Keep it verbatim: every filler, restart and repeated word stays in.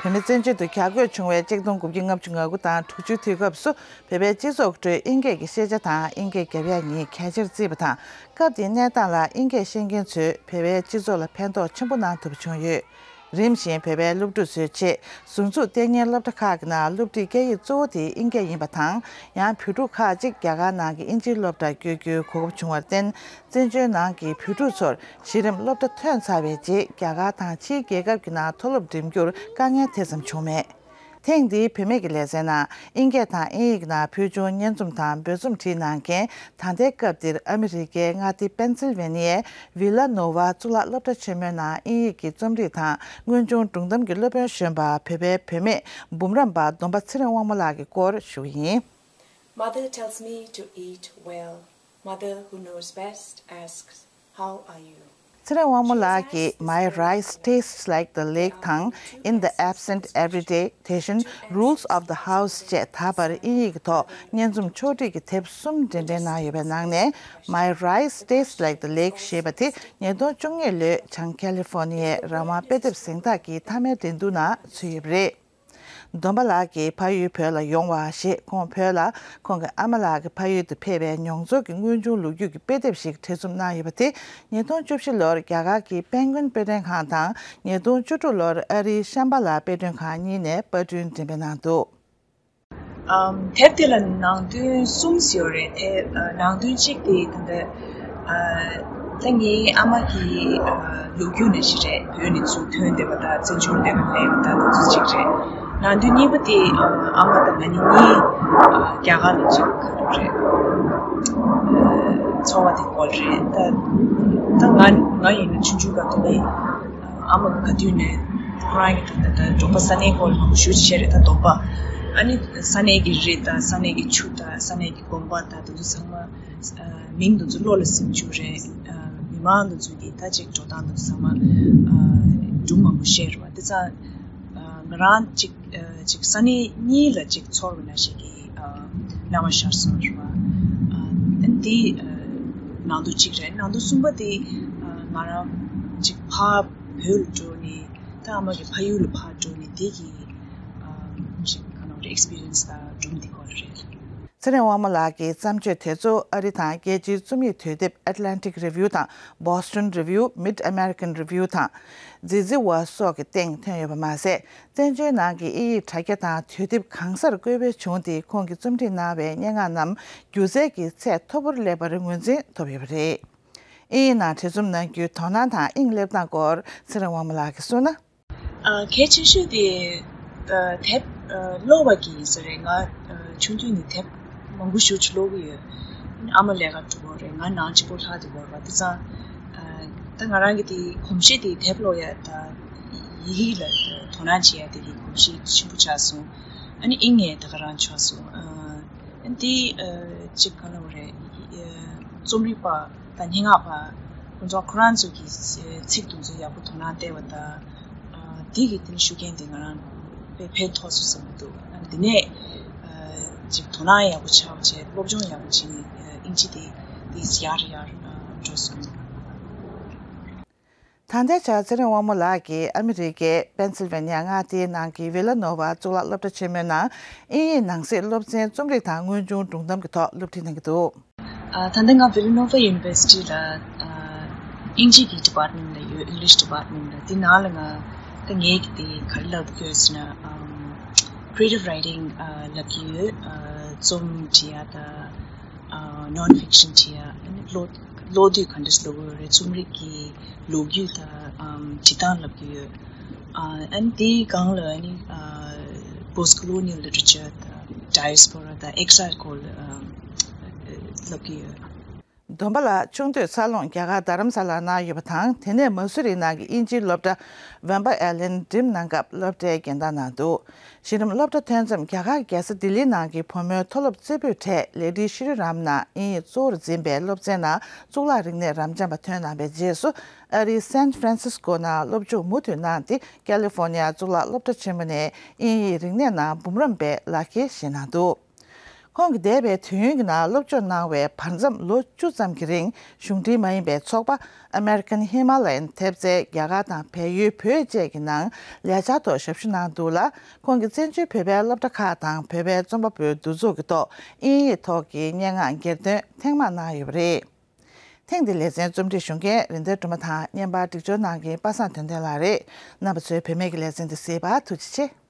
བོད་མི་བཙན་བྱོལ་དུ་གྱར་འགོད་བྱུང་བའི་ཆིག་སྟོང་དགུ་བརྒྱ་ལྔ་བཅུ་ང་དགུ་དང་དྲུག་ཅུའི་དུས་སྐབས་སུ་བོད་པའི་སྤྱི་ཚོགས་ཁྲོད་དབྱིན་སྐད་ཀྱི་ཤེས་བྱ་དང་དབྱིན་སྐད་རྒྱབ་ཡ་གཉིས་གལ་ཆེར་བརྩིས་པ་དང་། སྐབས་དེའི་གནས་སྟངས་ལ་དབྱིན་སྐད་ཤེས་མཁན་ཚོས་བོད་པའི་སྤྱི་ཚོགས་ལ་ཕན་ཐོགས་ཆེན་པོ་གནང་ཐུབ་པ་བྱུང་ཡོད། རིམ་བཞིན་བོད་པའི་སློབ་ཕྲུག་ཚོའི་ཆེད་ཟུར་འཛུགས་ལྟེ་གནས་སློབ་གྲྭ་ཁག་གི་ནང་སློབ་ཁྲིད་སྐད་ཡིག་གཙོ་བོ་དེ་དབྱིན་སྐད་ཡིན་པ་དང་། ཡང་བོད་ཕྲུག་ཁག་ཅིག་རྒྱ་གར་ནང་གི་དབྱིན་ཇིའི་སློབ་གྲྭར་བསྐྱོད་རྒྱུའི་གོ་སྐབས་བྱུང་བར་བརྟེན། བཙན་བྱོལ་ནང་གི་བོད་ཕྲུག་ཚོར་གཞི་རིམ་སློབ་གྲྭ་ཐོན་ཚར་བའི་རྗེས་རྒྱ་གར་དང་ཕྱིའི་རྒྱལ་ཁབ་ཀྱི་ནང་མཐོ་སློབ་འགྲིམ་རྒྱུར་དཀའ་ངལ་དེ་ཙམ་བྱུང་མེད། ཐེངས་འདིའི་བུད་མེད་ཀྱི་ལེ་ཚན་ནང་དབྱིན་སྐད་དང་དབྱིན་ཡིག་ནང་ཕུལ་བྱུང་སྙན་རྩོམ་དང་འབོལ་རྩོམ་བྲིས་གནང་མཁན། ད་ལྟའི་སྐབས་འདིར་ཨ་མི་རི་ཀའི་མངའ་སྡེ་པེན་སིལ་ཝེ་ནི་ཡའི་ཝི་ལ་ནོ་ཝ་གཙུག་ལག་སློབ་གྲྭ་ཆེན་མོའི་ནང་དབྱིན་ཡིག་གི་རྩོམ་རིག་དང་དངོས་བྱུང་སྒྲུང་གཏམ་གྱི་སློབ་དཔོན་གཞོན་པ་བོད་པའི་བུད་མེད་འབུམ་རམས་པ་སྡོམ་པ་ཚེ་རིང་དབང་མོ་ལགས་ཀྱི་སྐོར་ཞུ་གི་ཡིན། Mother tells me to eat well. Mother, who knows best, asks, "How are you?" ཚེ་རིང་དབང་མོ་ལགས་ཀྱིས་My rice tastes like the lake དང་In the absent everyday དེ་བཞིན་Rules of the house བཅས་ད་བར་དབྱིན་ཡིག་གི་ཐོག་སྙན་རྩོམ་ཕྱོགས་བསྒྲིགས་ཀྱི་དེབ་གསུམ་འགྲེམས་སྤེལ་གནང་ཡོད་པའི་ནང་ནས། My rice tastes like the lake ཞེས་པ་དེ་ཉིས་སྟོང་བཅུ་གཉིས་ལོའི་བྱང་ཀ་ལི་ཧྥོ་ནི་ཡའི་རང་དབང་དཔེ་དེབ་གཟེངས་རྟགས་ཀྱི་མཐའ་མའི་འགྲན་བསྡུར་ནང་ཚུད་ཡོད་པ་རེད། སྡོམ་པ་ལགས་ཀྱིས་ཕ་ཡུལ་བོད་ལ་ཡོང་བ་ཞེས་ཁོང་བོད་ལ་ཁོང་གི་ཨ་མ་ལགས་ཀྱི་ཕ་ཡུལ་དུ་ཕེབས་པའི་མྱོང་ཚོར་གྱི་དངོས་བྱུང་ལོ་རྒྱུས་ཀྱི་དཔེ་དེབ་ཞིག་བྲིས་རྩོམ་གནང་ཡོད་པ་དེ། ཉིས་སྟོང་བཅུ་བཞི་ལོར་རྒྱ་གར་གྱི་པེན་གུན་དཔེ་སྐྲུན་ཁང་དང་། ཉིས་སྟོང་བཅུ་དྲུག་ལོར་ཨ་རིའི་ཤམ་བྷ་ལ་དཔེ་སྐྲུན་ཁང་གཉིས་ནས་པར་སྐྲུན་འགྲེམས་སྤེལ་གནང་འདུག། ཨམ། དེབ་དེ་ལ་ནང་དོན་གསུམ་ཡོད་རེད་དེ། ཨ། ནང་དོན་གཅིག་དེ་ད་ལྟ། ཨ། ད་ངའི་ཨ་མ་གི། ཨ། ལོ་རྒྱུས་ནང་བཞིན་རེད། བོད་ནས་ཚུར་ཐོན་བསྡད་པ་དང་བཙན་བྱོལ་སླེབས་པ་སླེབས་པ་དང་དེ་ཚོ་གཅིག་རེད། ནང་དོན་གཉིས་པ་དེ། ཨ། ཨ་མ་དང་ང་གཉིས་གཉིས། ཨ། རྒྱ་གར་ལ་ཅིག་ག་རེ་རེད། ཨ། འཚོ་བ་དེ་སྐོར་རེད། ད་ད་ང་ང་ཡིན་ན་ཆུང་ཆུང་སྐབས་དེ་ནས་ཨ་མ་ག་དུས་ནས་ཁོ་རང་གི་ད་ད་འབྲོག་པ་ས་གནས་སྐོར་ལ་ཞུ་བྱས་རེད། ད་སྡོམ་པ། ཨ་ནི་ས་གནས་ཀྱི་རི་དང་ས་གནས་ཀྱི་ཆུ་དང་ས་གནས་ཀྱི་དགོན་པ་དང་དེ་ཚོ་ཚང་མ། ཨ། མིང་དེ་ཚོ་བློ་ལ་སིམ་བཅུག་རེད། ཨ། མི་མང་དེ་ཚོ་གི་ད་ཅིག་འགྲོ་སྟངས་དེ་ཚོ་ཚང་མ། ཨ། སྒྲུང་མང་པོ་བཤད་རེད་བ། དེ་ཙང་། ཨ། ང་རང་ཅིག་ཨ། ཅིག་ས་གནས་གཉིས་ལ་ཅིག་ཚོར་བ་ནང་བཞིན་གྱི། ཨ། སྣང་བ་ཤར་སོང་རེད་བ། ཨ། འདི། ཨ། ནང་དོན་གཅིག་རེད། ནང་དོན་གསུམ་པ་དེ། ཨ། ང་རང་ཅིག་ཕར་བོད་ལ་འགྲོ་ནས་ད་ཨ་མ་གི་ཕ་ཡུལ་ལ་ཕར་འགྲོ་ནས་དེ་གི། ཨ། ཅིག་ག་ནང་རེད། ཨེག་སི་པི་རི་ཡན་སི་དང་སྒྲུང་དེ་སྐོར་རེད། ཚེ་རིང་དབང་མོ་ལགས་ཀྱི་བརྩམས་ཆོས་དེ་ཚོ་ཨ་རི་དང་རྒྱལ་སྤྱིའི་རྩོམ་ཡིག་དུས་དེབ་Atlantic Review དང་Boston Review, Mid American Review དང་The Zizziwaa སོགས་ཀྱི་སྟེང་ཐོན་ཡོད་པ་མ་ཟད། བཙན་བྱོལ་ནང་གི་དབྱིན་ཡིག་དྲ་རྒྱ་དང་དུས་དེབ་གང་སར་བཀོད་སྤེལ་བྱུང་སྟེ། ཁོང་གིས་རྩོམ་སྒྲིག་གནང་བའི་སྙན་ངག་རྣམས་སྒྱུ་རྩལ་གྱི་ཚད་མཐོ་པོར་སླེབས་པར་ངོས་འཛིན་ཐོབ་ཡོད་པ་རེད། དབྱིན་ཡིག་ནང་བྲིས་རྩོམ་གནང་རྒྱུའི་དོ་སྣང་དང་དབྱིངས་སླེབས་སྟངས་སྐོར་ཚེ་རིང་དབང་མོ་ལགས་ཀྱིས་གསུངས་ན། ཨ། གལ་ཆེ་ཤོས་དེ། ཨ། དེབ། ཨ། ཀློག་པ་གི་ཟེར་རེད། ང་ཆུང་དུས་ནས་དེབ་མང་པོ་ཞེ་ཅིག་ཀློག་གི་ཡོད། ཨ་མ་ལས་ཀ་འགྲོ་གི་རེད། ང་ནང་གཅིག་པོ་ལྷག་བསྡད་ཡོད་རེད་བ། དེ་ཙང་། ཨ། ད་ང་རང་གི་དེ་གོམས་གཤིས་དེ་དེབ་ཀློག་ཡ་དང་ཡི་གེ་ལ་དོ་སྣང་བྱེད་ཡ་དེ་གི་གོམས་གཤིས་ཆེན་པོ་ཆགས་སོང་། ཨ་ནི་དབྱིན་ཡིག་ད་ག་རང་ཆགས་སོང་། ཨ། འདི། ཨ། ཅིག་ག་ལབ་དགོས་རེད། ཨ། རྩོམ་རིག་པ་དང་སྙན་ངག་པ་ཁོང་ཚོ་ཁོ་རང་ཚོ་གི་ཚིག་དེ་ཚོ་ཡག་པོ་དོ་སྣང་སྟེར་བ་དང་། ཨ། འདི་གི་དེ་ནི་ཤུགས་རྐྱེན་དེ་ང་རང་དཔེ་ཕན་ཐོགས་སོང་བསམ་གྱི་འདུག། ཨ། འདི་ནས། ཨ། ཅིག་དོ་སྣང་ཡག་པོ་ཆགས་པ་བྱས། སློབ་སྦྱོང་ཡག་པོ་བྱས་ནས། ཨ། དབྱིན་ཇི་དེ་དེ་ཡར་ཡར། ཨ། འགྲོ་སོང་། ད་ལྟའི་ཆར་ཚེ་རིང་དབང་མོ་ལགས་ཀྱིས་ཨ་མི་རི་ཀའི་པེན་སིལ་ཝེ་ནི་ཡ་མངའ་སྡེའི་ནང་གི་ཝི་ལ་ནོ་ཝ་གཙུག་ལག་སློབ་གྲྭ་ཆེན་མོའི་ནང་དབྱིན་ཡིག་ནང་གསེས་སློབ་ཚན་རྩོམ་རིག་དང་དངོས་བྱུང་སྒྲུང་གཏམ་གྱི་ཐོག་སློབ་ཁྲིད་གནང་གི་འདུག། ཨ། ད་ལྟ་ང་Villanova University ལ། ཨ། དབྱིན་ཇི་གི་department ལ་ཡོད། English department ལ། དེ་ནང་ལ་ང་ད་ངའི་གི་དེ་ག་རེ་ལབ་དགོས་ཟེར་ན། ཨམ། Creative writing ཨ། ལབ་ཀྱི་ཡོད། ཨ། རྩོམ་འབྲི་ཡ་དང་། ཨ། non fiction བྲིས་ཡ། ཨ་ནི་ཀློག་ཀློག་དུས་ག་འདྲ་ཞིག་ཀློག་དགོས་རེད། རྩོམ་རིག་གི་ལོ་རྒྱུས་དང་། ཨམ། འབྲི་སྟངས་ལབ་ཀྱི་ཡོད། ཨ། ཨ་ནི་དེའི་སྒང་ལ་ཨ་ནི། ཨ། post colonial literature དང་diaspora དང་exile སྐོར་ལ། ཨ། ལབ་ཀྱི་ཡོད། སྡོམ་པ་ལགས་ཆུང་དུས་འཚར་ལོངས་རྒྱ་གར་རྡ་རམ་ས་ལར་གནང་ཡོད་པ་དང་། དེ་ནས་མ་སུ་རི་ནང་གི་དབྱིན་ཇིའི་སློབ་གྲྭ་Vanderbilt ལ་འགྲིམས་གནང་སྐབས་སློབ་གྲྭའི་རྒན་བདག་གནང་འདུག། གཞི་རིམ་སློབ་གྲྭ་ཐོན་མཚམས། རྒྱ་གར་རྒྱལ་ས་ལྡི་ལིའི་ནང་གི་བུ་མོའི་མཐོ་སློབ་རྩེ་ཕུད་གྲས་ལེ་ཌི་ཤྲི་རམ་ནང་དབྱིན་ཡིག་གཙོ་བོར་འཛིན་པའི་སློབ་ཚན་ནང་གཙུག་ལག་རིག་གནས་རབ་འབྱམས་པ་ཐོན་གནང་བའི་རྗེས་སུ། ཨ་རིའི་San Francisco ནང་སློབ་སྦྱོང་མུ་མཐུད་གནང་སྟེ། ཀ་ལི་ཧྥོ་ནི་ཡ་གཙུག་ལག་སློབ་གྲྭ་ཆེན་མོ་ནས་དབྱིན་ཡིག་རིག་གནས་ནང་འབུམ་རམས་པའི་ལག་ཁྱེར་བཞེས་གནང་འདུག། ཁོང་གིས་འདས་པའི་དུས་ཡུན་གྱི་ནང་སློབ་སྦྱོང་གནང་བའི་བར་མཚམས་ལོ་བཅུ་ཙམ་གྱི་རིང་གཞུང་འབྲེལ་མ་ཡིན་པའི་ཚོགས་པ་American Himalayan ཐེབས་རྩའི་རྒྱ་གར་དང་བལ་ཡུལ་བོད་བཅས་ཀྱི་ནང་ལས་འཆར་ཐོག་ཞབས་ཞུ་གནང་འདུག་ལ། ཁོང་གིས་བཙན་བྱོལ་བོད་པའི་སློབ་གྲྭ་ཁག་དང་བོད་པའི་རྩོམ་པ་པོའི་འདུ་ཚོགས་ཀྱི་ཐོག་དབྱིན་ཡིག་ཐོག་གི་སྙན་ངག་གྱེར་འདོན་ཐེངས་མང་གནང་ཡོད་པ་རེད། ཐེངས་འདིའི་ལེ་ཚན་རྩོམ་སྒྲིག་ཞུ་མཁན་རིན་ལྡན་སྒྲོལ་མ་དང་བརྙན་པར་སྒྲིག་སྦྱོར་གནང་མཁན་པ་སངས་དོན་ལྡན་ལགས་རེད། རྣམ་པ་ཚོས་བུད་མེད་ཀྱི་ལེ་ཚན་འདི་གཟིགས་པར་ཐུགས་རྗེ་ཆེ།